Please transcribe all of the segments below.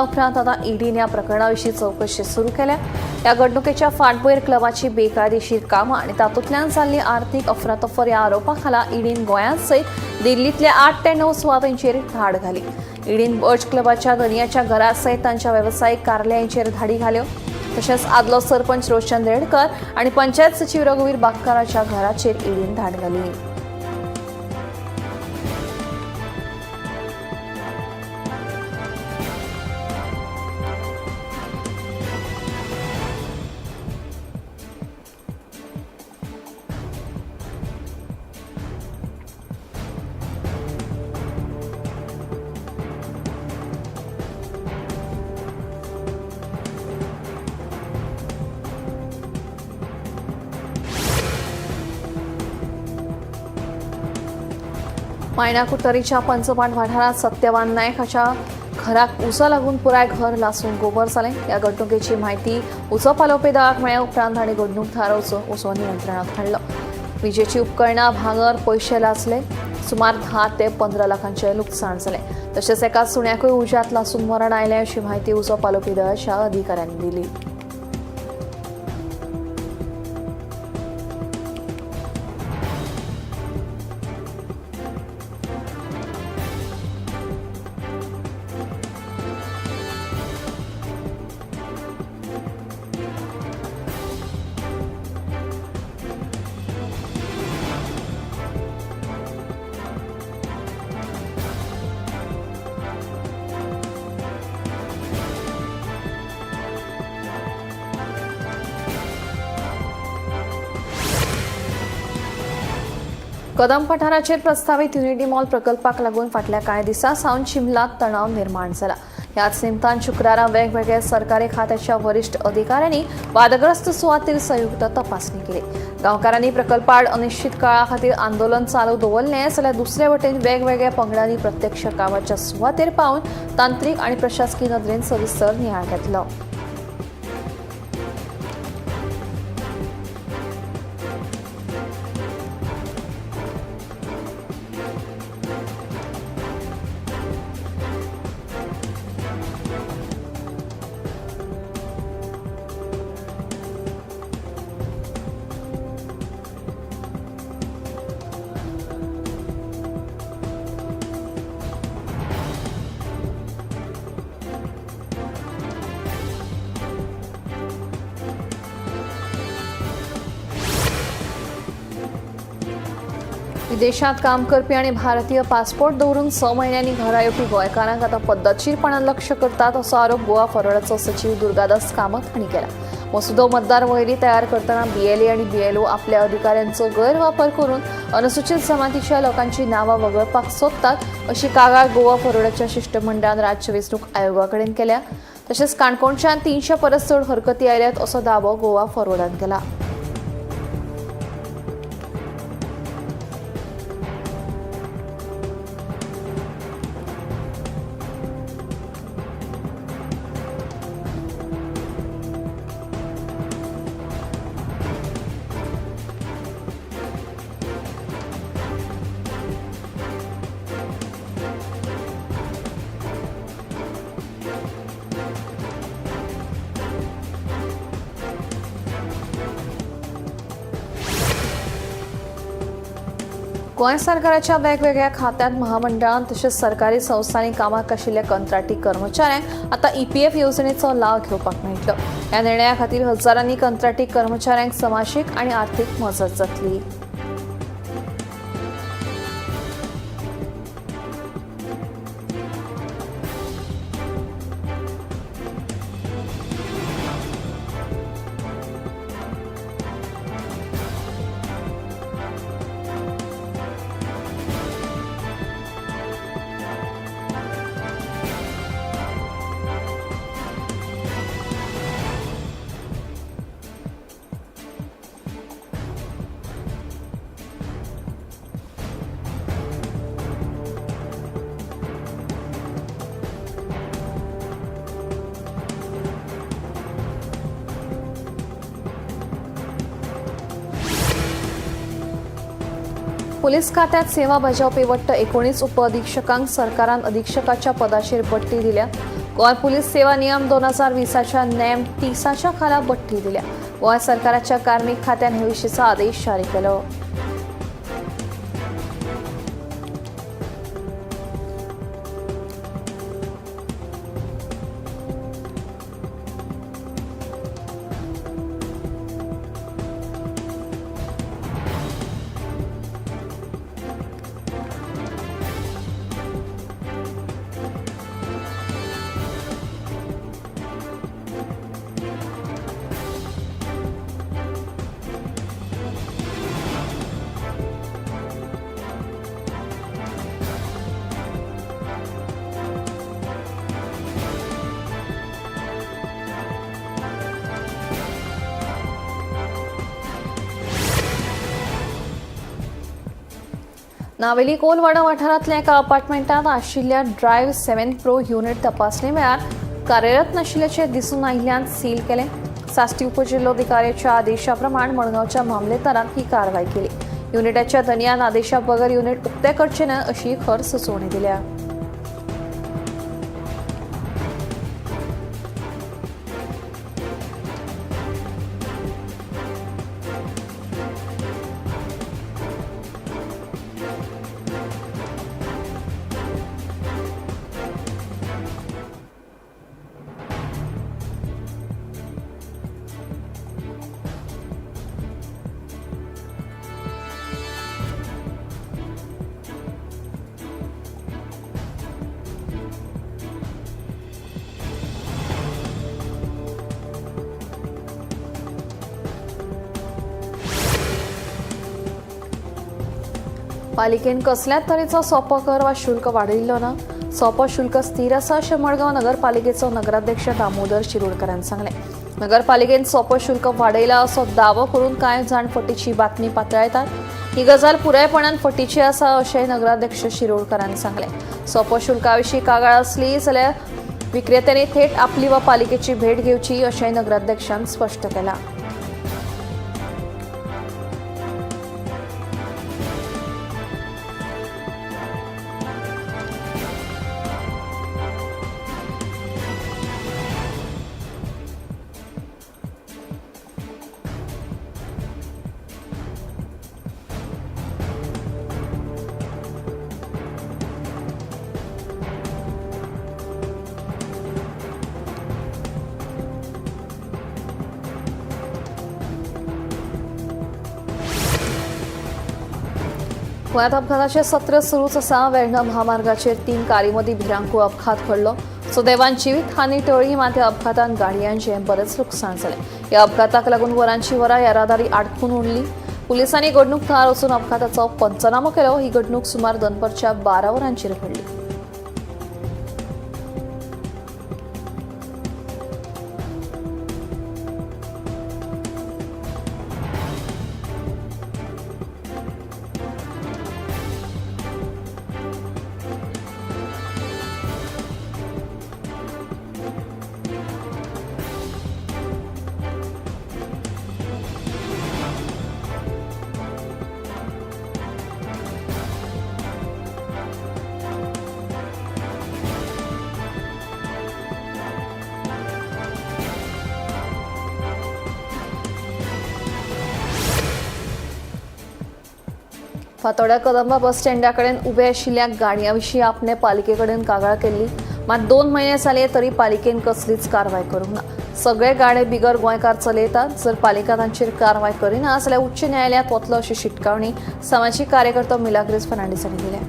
उपरांत आता ईडीने या प्रकरणाविशीं चवकशी सुरू केल्या. ह्या घडणुकेच्या फाटभुंयेर क्लबाची बेकायदेशीर कामां आनी तातूंतल्यान जाल्ली आर्थीक अफरातफर ह्या आरोपा खाला ईडीन गोंयांत सयत दिल्लींतल्या 8 ते 9 सुवातांचेर धाड घाली. ईडीन बर्च क्लबाच्या धनयाच्या घरा सयत तांच्या वेवसायीक कार्यालयांचेर धाडी घाल्यो. तशेंच आदलो सरपंच रोशन रेडकर आनी पंचायत सचीव रघुवीर बागकाराच्या घराचेर ईडीन धाड घाली. मायणा कुडतरीच्या पंचपाट वाठारांत सत्यवान नायक हाच्या घराक उजो लागून पुराय घर लासून गोबर जालें. ह्या घडणुकेची म्हायती उजो पालोवपी दळाक मेळ्ळ्या उपरांत तांणी घडणूक थळार वचून उजो नियंत्रणात हाडलो. विजेची उपकरणां, भांगर, पयशे लासले. सुमार 10 ते 15 लाखांचें लुकसाण जालें. तशेंच एका सुण्याकूय उज्यांत लासून मरण आयलें अशी म्हायती उजो पालोवपी दळाच्या अधिकाऱ्यांनी दिली. कदम पठाराचेर प्रस्तावीत युनिटी मॉल प्रकल्पाक लागून फाटल्या कांय दिसां सावन चिंबलांत तणाव निर्माण जाला. ह्याच निमतान शुक्रारा वेगवेगळ्या सरकारी खात्याच्या वरिश्ठ अधिकाऱ्यांनी वादग्रस्त सुवातेर संयुक्त तपासणी केली. गांवकारांनी प्रकल्पाआड अनिश्चित काळा खातीर आंदोलन चालू दवरलें जाल्यार दुसरे वटेन वेगवेगळ्या पंगडांनी प्रत्यक्ष कामाच्या सुवातेर पावन तांत्रीक आनी प्रशासकी नदरेन सविस्तर नियाळ घेतलो. विदेशात काम करपी आनी भारतीय पासपोर्ट दवरून 6 म्हयन्यांनी घरा येवपी गोंयकारांक आतां पद्दतशीरपणान लक्ष करतात असो आरोप गोवा फॉरवर्डाचो सचीव दुर्गादास कामत हांणी केला. मसुदो मतदार वळेरी तयार करतना बीएलए आनी बीएलओ आपल्या अधिकाऱ्यांचो गैरवापर करून अनुसूचित जमातीच्या लोकांची नांवां वगळपाक सोदतात अशी कागाळ गोवा फॉरवर्डाच्या शिश्टमंडळान राज्य वेंचणूक आयोगा कडेन केल्या. तशेंच काणकोणच्यान 300 परस चड हरकती आयल्यात असो दावो गोवा फॉरवर्डान केला. गोंय सरकाराच्या वेगवेगळ्या खात्यांत, महामंडळांत तशेंच सरकारी संस्थांनी कामाक आशिल्ल्या कंत्राटी कर्मचाऱ्यांक आतां ईपीएफ येवजणेचो लाव घेवपाक मेळटलो. ह्या निर्णया खातीर हजारांनी कंत्राटी कर्मचाऱ्यांक समाजीक आनी आर्थीक मजत जातली. पुलीस खात्यात सेवा बजावपी वट्ट 19 उपअधिक्षकांक सरकारान अधिक्षकाच्या पदाचेर बडटी दिल्या. गोंय पुलीस सेवा नियम 2020च्या नेम 30च्या खाला बडटी दिल्या. गोंय सरकाराच्या कार्मिक खात्यान हे विशींचो आदेश जारी केलो. नावेली कोलवाडा वाठारांतल्या एका अपार्टमेंटात आशिल्ल्या ड्रायव्ह 7 प्रो युनिट तपासणे वेळार कार्यरत नाशिल्ल्याचें दिसून आयिल्ल्यान सील केलें. साश्टी उपजिल्लोधिकाऱ्याच्या आदेशा प्रमाण मडगांवच्या मामलेदारान ही कारवाय केली. युनिटाच्या धनयान आदेशा बगर युनिट उक्तें करचें न्हय अशी खर सुचोवणी दिल्या. पालिकेन कसल्याच तरेचो सोपो कर वा शुल्क वाडयिल्लो ना. सोपो शुल्क स्थिर आसा अशें मडगांव नगरपालिकेचो नगराध्यक्ष दामोदर शिरोडकरान सांगलें. नगरपालिकेन सोपो शुल्क वाडयला असो दावो करून कांय जाण फटीची बातमी पातळायतात. ही गजाल पुरायपणान फटीची आसा अशें नगराध्यक्ष शिरोडकरान सांगलें. सोपो शुल्का विशीं कागाळ आसली जाल्यार विक्रेत्यांनी थेट आपली वा पालिकेची भेट घेवची अशेंय नगराध्यक्षान स्पश्ट केलां. गोंयांत अपघाताचें सत्र सुरूच आसा. वेर्णा महामार्गाचेर 3 कारी मदीं भिरांकूळ अपघात घडलो. सुदैवान जिवीत हानी टळ्ळी, मात ह्या अपघातान गाडयांचें बरेंच लुकसाण जालें. ह्या अपघाताक लागून वरांची वरां येरादारी आडखून उरली. पुलिसांनी घडणूक थळार वचून अपघाताचो पंचनामो केलो. ही घडणूक सुमार दनपारच्या 12 वरांचेर घडली. फातोड्या कदंबा बस स्टँडा कडेन उबे आशिल्ल्या गाडयां विशीं आपणे पालिके कडेन कागाळ केल्ली, मात 2 म्हयने जाले तरी पालिकेन कसलीच कारवाय करूंक ना. सगळे गाडे बिगर गोंयकार चलयतात. जर पालिका तांचेर कारवाय करिना जाल्यार उच्च न्यायालयांत वतलो अशी शिटकावणी सामाजीक कार्यकर्तो मिलाग्रीस फर्नांडीस हांणी दिल्या.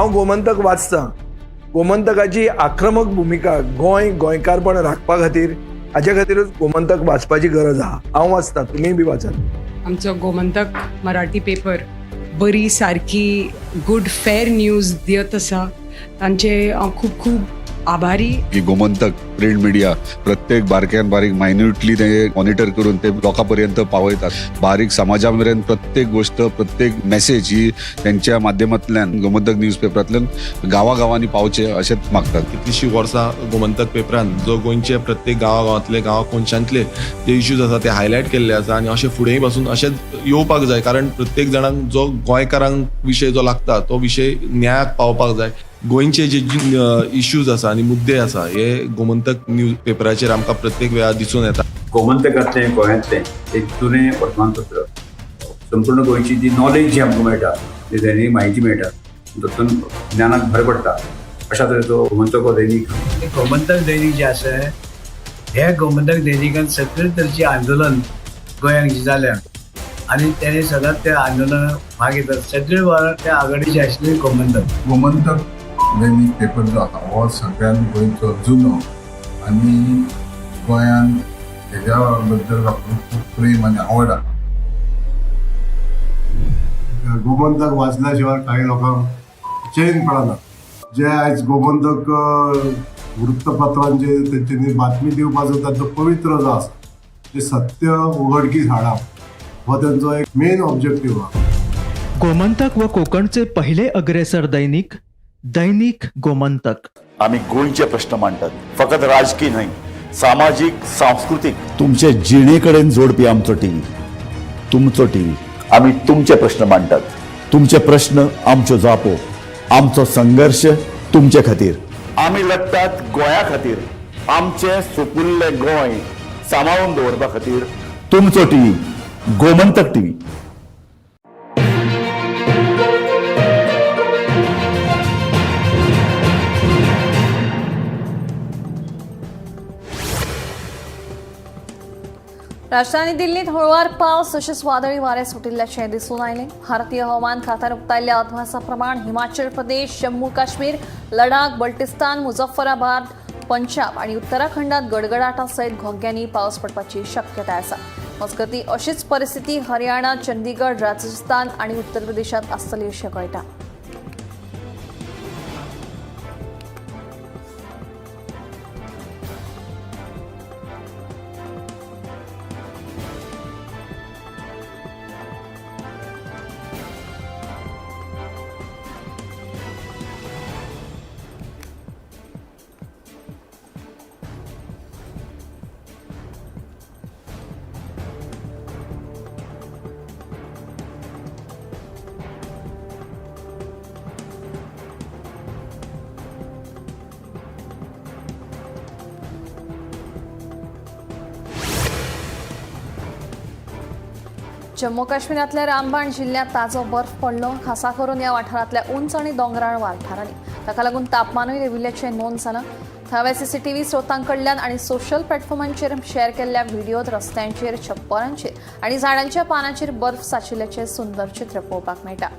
हांव गोमंतक वाचतां. गोमंतकाची आक्रमक भुमिका गोंय गोंयकारपण राखपा खातीर, हाजे खातीरूच गोमंतक वाचपाची गरज आहा. हांव वाचतां, तुमीय बी वाचात. आमचो गोमंतक मराठी पेपर बरी सारकी गुड फेर न्यूज दियत आसा, तांचे हांव खूब खूब आभारी. की गोमंतक प्रिंट मिडिया प्रत्येक बारक्यान बारीक मायन्युटली ते मॉनिटर करून ते लोकां पर्यंत पावयतात. बारीक समाजा मेरेन प्रत्येक गोष्ट, प्रत्येक मेसेज ही त्यांच्या माध्यमांतल्यान गोमंतक न्यूज पेपरांतल्यान गांवागांवांनी पावचे अशेंच मागतात. कितलीशीं वर्सां गोमंतक पेपरान जो गोंयचे प्रत्येक गांवागांवांतले, गांवा कोनशांतले जे इश्यूज आसा ते हायलायट केल्ले आसा आनी अशें फुडेंय पासून अशेंच येवपाक जाय, कारण प्रत्येक जाणांक जो गोंयकारांक विशय जो लागता तो विशय न्यायाक पावपाक जाय. गोंयचे जे इश्यूज आसा आनी मुद्दे आसा हे गोमंतक न्यूज पेपराचेर आमकां प्रत्येक वेळार दिसून येता. गोमंतकांतलें गोंयांतलें एक जुनें वर्तमानपत्र, संपूर्ण गोंयची जी नॉलेज जी आमकां मेळटा, जी दैनीक म्हायती मेळटा, तातूंत ज्ञानाक भर पडटा. अशा तरेचो गोमंतक हो दैनीक. गोमंतक दैनीक जें आसा, हे गोमंतक दैनिकान सगळे तरेचें आंदोलन गोंयांत जी जाल्या आनी तेणे सदांच त्या आंदोलनात भाग घेतात. सगळे वेळार त्या आघाडीचे आशिल्ले गोमंतक. गोमंतक दैनीक पेपर जो आसा हो सगळ्यान गोंयचो जुनो आनी गोंयान हेज्या बद्दल लोकांक खूब प्रेम आनी आवड आसा. गोमंतक वाचल्या शिवाय काही लोकांक चैन पडना. जे आयज गोमंतक वृत्तपत्रांचे तेंच्यांनी बातमी दिवपाचो तांचो पवित्र जो आसा, ते सत्य उघडकीस हाडप हो तेंचो एक मेन ऑब्जेक्टीव आहा. गोमंतक व कोकणचे पहिले अग्रेसर दैनिक, दैनिक गोमंतक. आमी गोंयचे प्रश्न मांडटात, फकत राजकीय न्हय, सामाजीक, सांस्कृतीक, तुमचे जिणे कडेन जोडपी आमचो टीव्ही, तुमचो टीव्ही. आमी तुमचे प्रश्न मांडटात, तुमचे प्रश्न आमच्यो जापो, आमचो संघर्श तुमचे खातीर. आमी लडटात गोंया खातीर, आमचें सुपुल्लें गोंय सांबाळून दवरपा खातीर. तुमचो टीव्ही, गोमंतक टीव्ही. राजधानी दिल्लीत हळुवार पावस तशेंच वादळी वारे सुटिल्ल्याचें दिसून आयलें. भारतीय हवामान खात्यान उक्तायल्ल्या अदमासा प्रमाण हिमाचल प्रदेश, जम्मू काश्मीर, लडाख, बल्टिस्तान, मुझफ्फराबाद, पंजाब आनी उत्तराखंडात गडगडाटा सयत घोग्यांनी पावस पडपाची शक्यताय आसा. मजगतीं अशीच परिस्थिती हरियाणा, चंदीगड, राजस्थान आनी उत्तर प्रदेशात आसतली अशें कळटा. जम्मू काश्मीरातल्या रामबाण जिल्ह्यात ताजो बर्फ पडलो. खासा करून ह्या वाठारांतल्या उंच आनी दोंगराळ वाठारांनी ताका लागून तापमानूय देंविल्ल्याचें नोंद जालां. थळाव्या सीसीटीव्ही स्रोतां कडल्यान आनी सोशल प्लॅटफॉर्मांचेर शेअर केल्ल्या व्हिडियोत रस्त्यांचेर, छप्परांचेर आनी झाडांच्या पानांचेर बर्फ सांचिल्ल्याचें सुंदर चित्र पळोवपाक मेळटा.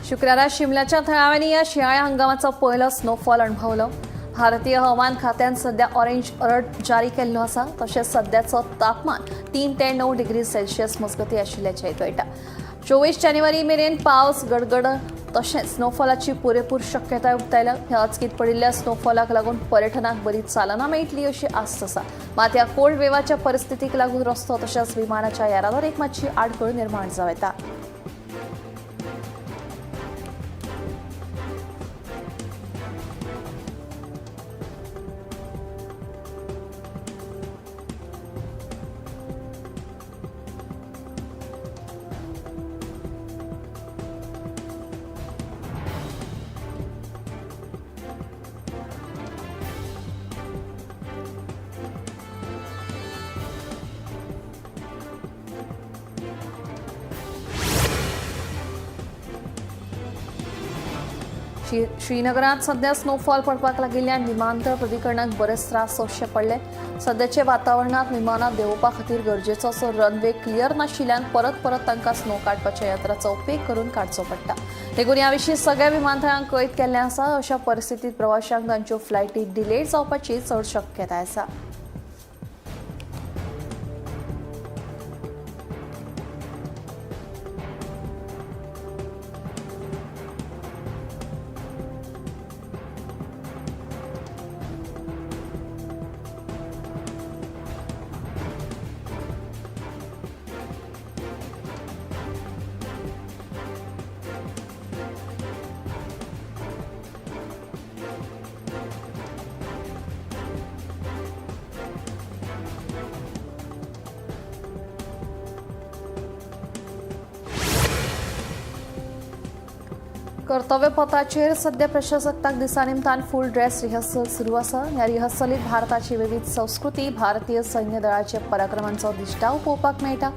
शुक्रारा शिमल्याच्या थळाव्यांनी या शिंयाळ्या हंगामाचो पयलो स्नोफॉल अणभवलो. भारतीय हवामान खात्यान सध्या ऑरेंज अलर्ट जारी केल्लो आसा. तशेंच सध्याचो तापमान 3 ते 9 डिग्री सेल्सियस मजगतीं आशिल्ल्याचें कळटा. 24 जानेवारी मेरेन पावस, गडगड तशेंच स्नोफॉलाची पुरेपूर शक्यताय उक्तायल्या. ह्या अचकीत पडिल्ल्या स्नोफॉलाक लागून पर्यटनाक बरी चालना मेळटली अशी आस्त आसा. मात ह्या कोल्ड वेवाच्या परिस्थितीक लागून रस्तो तशेंच विमानाच्या येरादारीक मातशी आडखळ निर्माण जावं येता. श्रीनगरात सध्या स्नोफॉल पडपाक लागिल्ल्यान विमानतळ प्राधिकरणाक बरेच त्रास सोंसचे पडले. सध्याचे वातावरणात विमानां देंवोवपा खातीर गरजेचो असो रनवे क्लियर नाशिल्ल्यान परत परत तांकां स्नो काडपाच्या यंत्राचो उपेग करून काडचो पडटा. देखून ह्या विशीं सगळ्या विमानतळांक कळीत केल्लें आसा. अशा परिस्थितीत प्रवाशांक तांच्यो फ्लायटी डिले जावपाची चड शक्यताय आसा. कर्तव्यपथाचेर सध्या प्रजासत्ताक दिसा निमतान फूल ड्रेस रिहर्सल सुरू आसा. ह्या रिहर्सलीत भारताची विविध संस्कृती, भारतीय सैन्य दळाचे पराक्रमांचो दिश्टाव पळोवपाक मेळटा.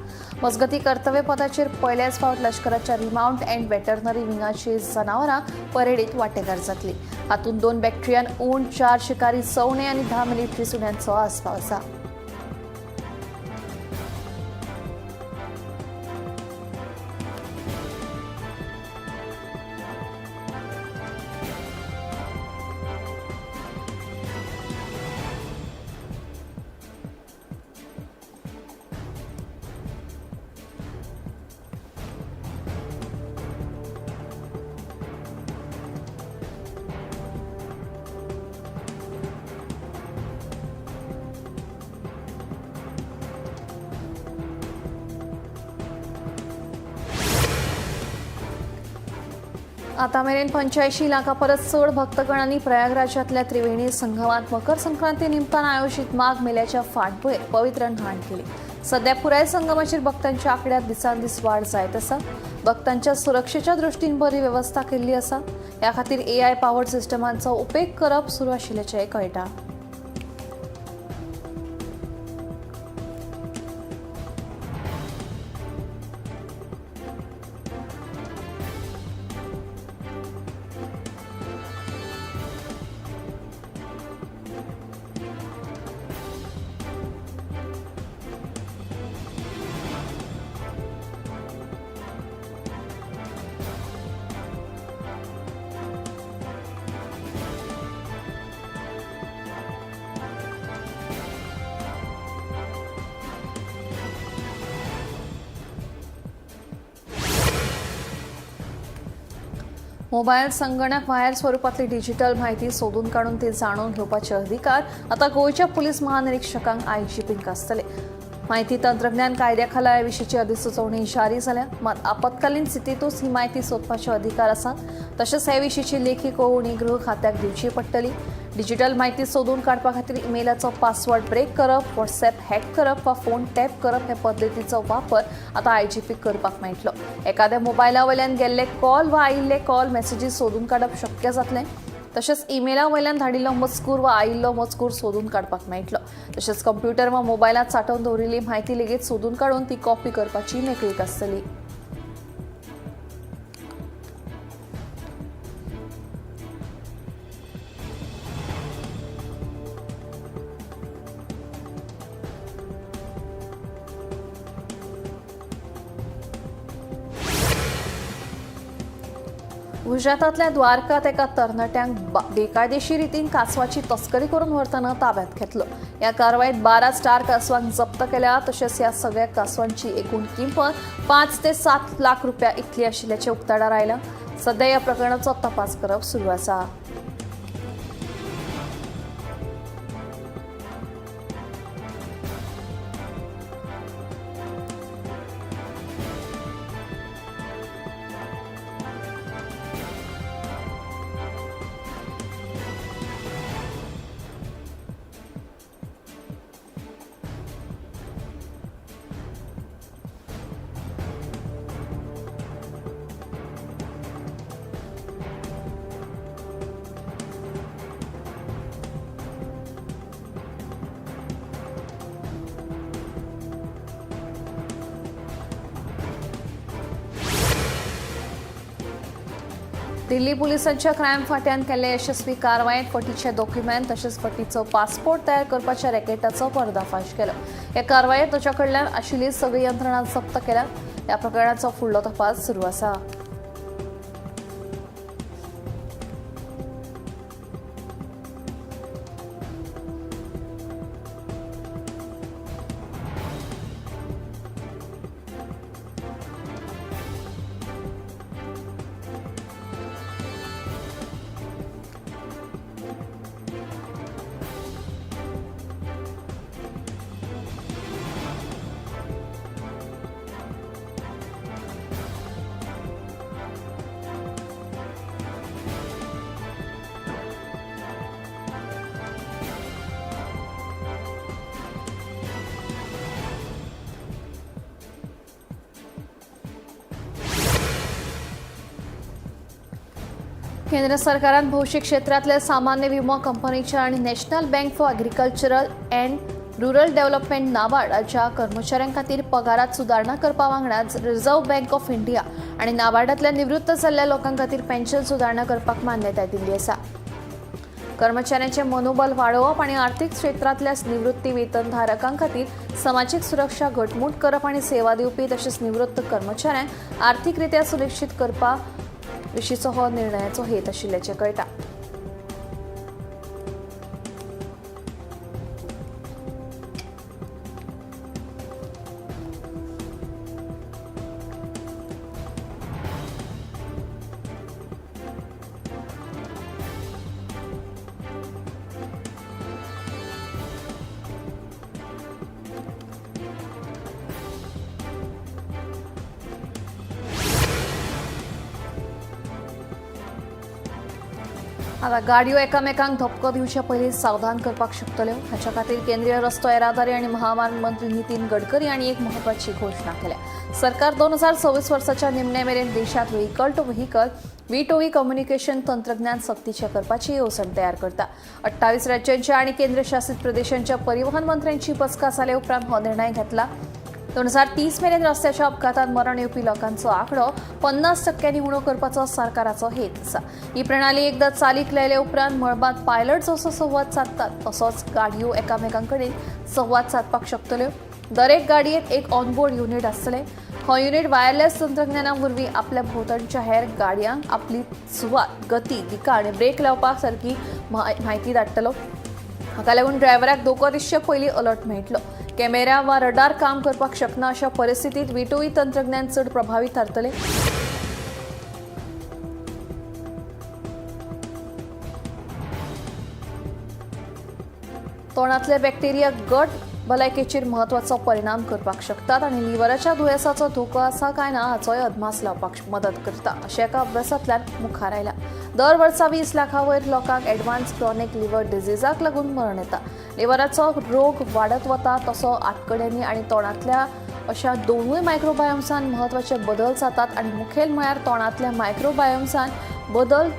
मजगती कर्तव्यपथाचेर पयल्याच फावट लश्कराच्या रिमाउंट अँड वेटरनरी विंगाची जनावरां परेडीत वांटेकार जातली. हातूंत 2 बॅक्ट्रियन ऊंट, 4 शिकारी सवणे आनी 10 मिलिटरी सुण्यांचो आस्पाव आसा. आतां मेरेन 85 लाखां परस चड भक्तगणांनी प्रयागराजांतल्या त्रिवेणी संगमांत मकर संक्रांती निमतान आयोजीत माघ मेल्याच्या फाटभुंयेर पवित्र न्हाण केली. सध्या पुराय संगमाचेर भक्तांच्या आंकड्यांत दिसान दीस वाड जायत आसा. भक्तांच्या सुरक्षेच्या दृश्टीन बरी वेवस्था केल्ली आसा. ह्या खातीर एआय पावर्ड सिस्टमांचो उपेग करप सुरू आशिल्ल्याचें कळटा. मोबायल, संगणक, वायर स्वरूपातली डिजिटल माहिती सोदून काडून ती जाणून घेवपाचे अधिकार आतां गोंयच्या पुलीस महानिरीक्षकांक आयजीपींक आसतले. माहिती तंत्रज्ञान कायद्या खाला ह्या विशींची अधिसुचोवणी जारी जाल्या. मात आपत्कालीन स्थितींतूच ही माहिती सोदपाचे अधिकार आसात. तशेंच हे विशींची लेखी कळोवणी गृह खात्याक दिवची पडटली. डिजिटल माहिती सोदून काडपा खातीर इमेलाचो पासवर्ड ब्रेक करप, व्हॉट्सॅप हॅक करप वा फोन टॅप करप हे पद्दतीचो वापर आतां आयजीपीक करपाक मेळटलो. एखाद्या मोबायला वयल्यान गेल्ले कॉल वा आयिल्ले कॉल मॅसेजीस सोदून काडप शक्य जातलें. तशेंच इमेला वयल्यान धाडिल्लो मजकूर वा आयिल्लो मजकूर सोदून काडपाक मेळटलो. तशेंच कंप्युटर वा मोबायलांत सांठोवन दवरिल्ली म्हायती लेगीत सोदून काडून ती कॉपी करपाची मेकळीक आसतली. गुजरातांतल्या द्वारकात एका तरणाट्यांक बेकायदेशीर रितीन कासवाची तस्करी करून व्हरतना ताब्यात घेतलो. ह्या कारवायेत 12 स्टार कासवांक जप्त केल्या. तशेंच ह्या सगळ्या कासवांची एकूण किंमत 5 ते 7 लाख रुपया इतली आशिल्ल्याचें उक्ताडार आयलां. सध्या ह्या प्रकरणाचो तपास करप सुरू आसा. दिल्ली पुलिसांच्या क्रायम फांट्यान केल्ले यशस्वी कारवायेंत फटीचे डॉक्युमेंट तशेंच फटीचो पासपोर्ट तयार करपाच्या रॅकेटाचो पर्दाफाश केलो. ह्या कारवायेंत ताच्या कडल्यान आशिल्ली सगळी यंत्रणा जप्त केल्या. ह्या प्रकरणाचो फुडलो तपास सुरू आसा. केंद्र सरकारान भौशीक क्षेत्रांतल्या सामान्य विमो कंपनीच्या आनी National Bank for Agricultural and Rural Development नाबार्डाच्या कर्मचाऱ्यां खातीर पगारांत सुदारणा करपा वांगडाच रिझर्व्ह बँक ऑफ इंडिया आनी नाबार्डांतल्या निवृत्त जाल्ल्या लोकां खातीर पेन्शन सुदारणा करपाक मान्यताय दिल्ली आसा. कर्मचाऱ्यांचे मनोबल वाडोवप आनी आर्थिक क्षेत्रांतल्या निवृत्ती वेतनधारकां खातीर समाजीक सुरक्षा घटमूट करप आनी सेवा दिवपी तशेंच निवृत्त कर्मचाऱ्यांक आर्थिकरित्या सुरक्षीत करपा विशींचो हो निर्णयाचो हेत आशिल्ल्याचें कळटा. आता गाडयो एकामेकांक धपको दिवचे पयलीं सावधान करपाक शकतल्यो. हाच्या खातीर केंद्रीय रस्तो येरादारी आनी महामार्ग मंत्री नितीन गडकरी हांणी एक म्हत्वाची घोशणा केल्या. सरकार 2026 वर्साच्या निमणे मेरेन देशांत vehicle to vehicle V2V communication तंत्रज्ञान सक्तीचें करपाची येवजण तयार करता. 28 राज्यांच्या आनी केंद्रशासित प्रदेशांच्या परिवहन मंत्र्यांची बसका जाले उपरांत हो निर्णय घेतला. 2030 मेरेन रस्त्याच्या अपघातांत मरण येवपी लोकांचो आंकडो 50% उणो करपाचो सरकाराचो हेत आसा. ही प्रणाली एकदां चालीक लायले उपरांत मळबांत पायलट जसो संवाद सादतात तसोच गाडयो एकामेकां कडेन संवाद सादपाक शकतल्यो. दरेक गाडयेंत एक ऑनबोर्ड युनिट आसतलें. हो युनिट वायरलेस तंत्रज्ञाना वरवीं आपल्या भोंवतणच्या हेर गाडयांक आपली सुवात, गती, दिका आनी ब्रेक लावपा सारकी म्हायती धाडटलो. हाका लागून ड्रायव्हराक धोको दिसचे पयलीं अलर्ट मेळटलो. कॅमेरा वा रडार काम करपाक शकना अशा परिस्थितीत V2V तंत्रज्ञान चड प्रभावी थारतले. तोंडांतले बॅक्टेरिया गट भलायकेचेर म्हत्वाचो परिणाम करपाक शकतात आनी लिव्हराच्या दुयेंसाचो धोको आसा काय ना हाचोय अदमास लावपाक मदत करता अशें एका अभ्यासांतल्यान मुखार आयलां. दर वर्सा 20 लाखां वयर लोकांक एडवान्स क्रॉनिक लिव्हर डिजीजाक लागून मरण येता. लिव्हराचो रोग वाडत वता तसो आंतकड्यांनी आनी तोंडांतल्या अशा दोनूय मायक्रोबायोम्सान म्हत्वाचे बदल जातात आनी मुखेल म्हळ्यार तोंडांतल्या मायक्रोबायोम्सान बदल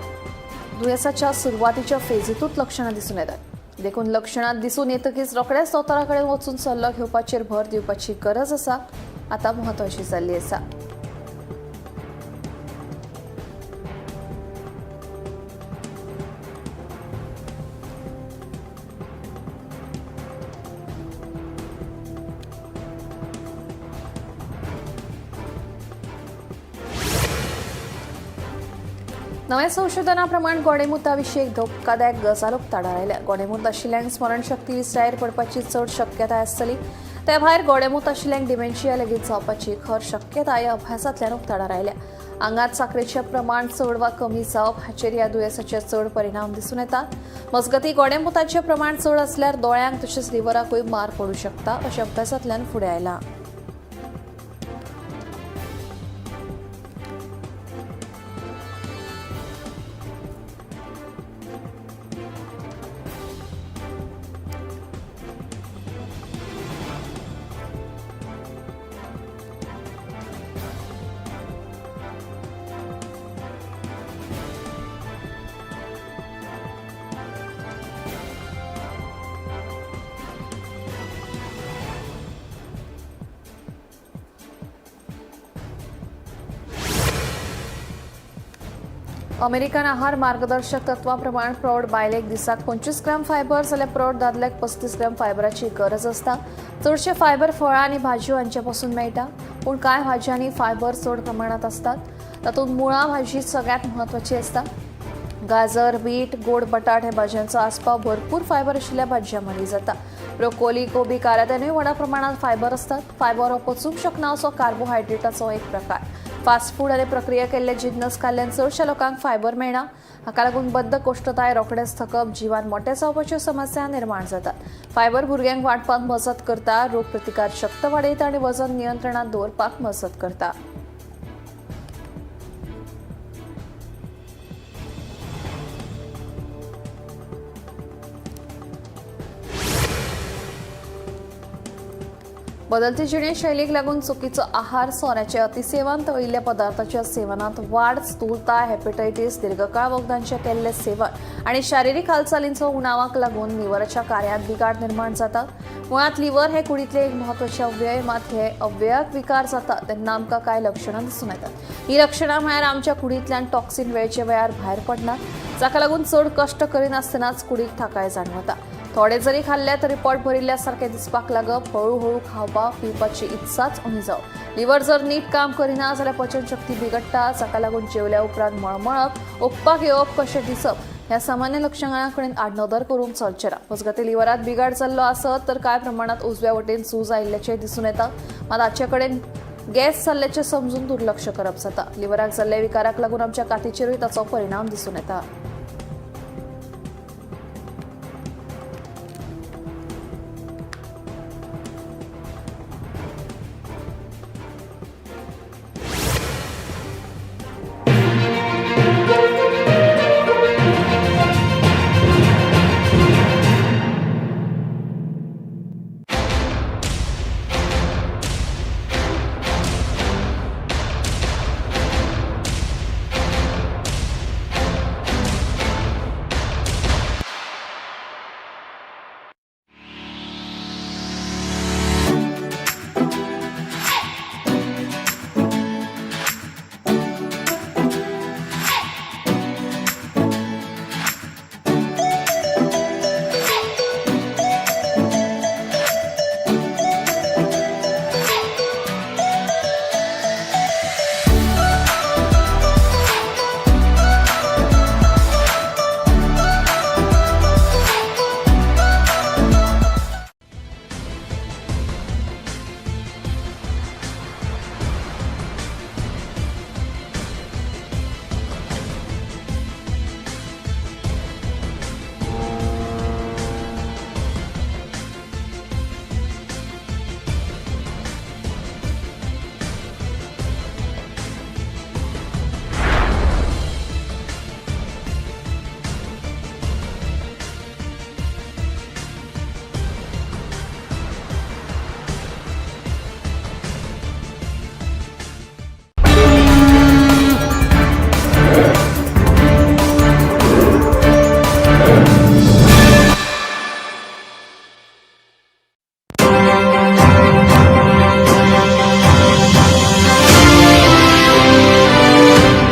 दुयेंसाच्या सुरवातीच्या फेजींतूच लक्षणां दिसून येतात. देखून लक्षणां दिसून येतकीच रोखडेच दोतोरा कडेन वचून सल्लो घेवपाचेर भर दिवपाची गरज आसा आतां म्हत्वाची जाल्ली आसा. नव्या संशोधनाप्रमाण गोडेमुता विशीं एक धोकादायक गजाल उक्ताडार आयल्या. गोडेमूत आशिल्ल्यांक स्मरणशक्ती विसरायेर पडपाची चड शक्यताय आसतली. ते भायर गोडेमूत आशिल्ल्यांक डिमेन्शिया लेगीत जावपाची खर शक्यताय ह्या अभ्यासांतल्यान उक्ताडार आयल्या. आंगांत साकरेचें प्रमाण चड वा कमी जावप हाचेर ह्या दुयेंसाचे चड परिणाम दिसून येतात. मजगतीं गोडेमुताचें प्रमाण चड आसल्यार दोळ्यांक तशेंच लिव्हराकूय मार पडूं शकता अशें अभ्यासांतल्यान फुडें आयलां. अमेरिकन आहार मार्गदर्शक तत्वा प्रमाण प्रौढ बायलेक दिसाक 25 ग्राम फायबर जाल्यार प्रौढ दादल्याक 35 ग्राम फायबराची गरज आसता. चडशे फायबर फळां आनी भाजयो हांचे पसून मेळटा, पूण कांय भाजयांनी फायबर चड प्रमाणांत आसतात. तातूंत मुळा भाजी सगळ्यांत म्हत्वाची आसता. गाजर, बीट, गोड बटाट हे भाजयांचो आस्पाव भरपूर फायबर आशिल्ल्या भाजयां मदीं जाता. ब्रोकोली, कोबी, कारात्यानूय व्हडा प्रमाणांत फायबर आसतात. फायबर हो पचूंक शकना असो कार्बोहायड्रेटाचो एक प्रकार. फास्ट फूड आनी प्रक्रिया केल्ले जिन्नस खाल्ल्यान चडशा लोकांक फायबर मेळना. हाका लागून बद्द कोश्टताय, रोखडेंच थकप, जिवान मोटें जावपाच्यो समस्या निर्माण जातात. फायबर भुरग्यांक वाडपाक मजत करता, रोग प्रतिकार शक्त वाडयता आनी वजन नियंत्रणांत दवरपाक मजत करता. बदलती जिणेशैलीक लागून चुकीचो आहार, सोऱ्याचे अतिसेवन, तळिल्ल्या पदार्थाच्या सेवनांत वाड, स्थूलताय, हेपेटायटीस, दीर्घकाळ वखदांचें केल्लें सेवन आनी शारिरीक हालचालींचो उणावाक लागून लिव्हराच्या कार्यांत बिघाड निर्माण जाता. मुळांत लिव्हर हे कुडींतलें एक म्हत्वाचें अवयव, मात हे अवयवाक विकार जाता तेन्ना आमकां कांय लक्षणां दिसून येतात. ही लक्षणां म्हळ्यार आमच्या कुडींतल्यान टॉक्सिन वेळचे वेळार भायर पडना, जाका लागून चड कश्ट करिनासतनाच कुडीक थाकाय जाणवता. थोडे जरी खाल्ले तरी पोट भरिल्ल्या सारकें दिसपाक लागप, हळूहळू खावपा पिवपाची इत्साच उणी जावप. लिव्हर जर नीट काम करिना जाल्यार पचन शक्ती बिगडटा, जाका लागून जेवल्या उपरांत मळमळप, ओंकपाक येवप कशें दिसप ह्या सामान्य लक्षणां कडेन आडनदर करूंक चलचें ना. मजगतीं लिव्हरात बिगाड जाल्लो आसत तर कांय प्रमाणांत उजव्या वटेन सूज आयिल्ल्याचें दिसून येता, मात हाचे कडेन गॅस जाल्ल्याचें समजून दुर्लक्ष करप जाता. लिव्हराक जाल्ल्या विकाराक लागून आमच्या कातीचेरूय ताचो परिणाम दिसून येता.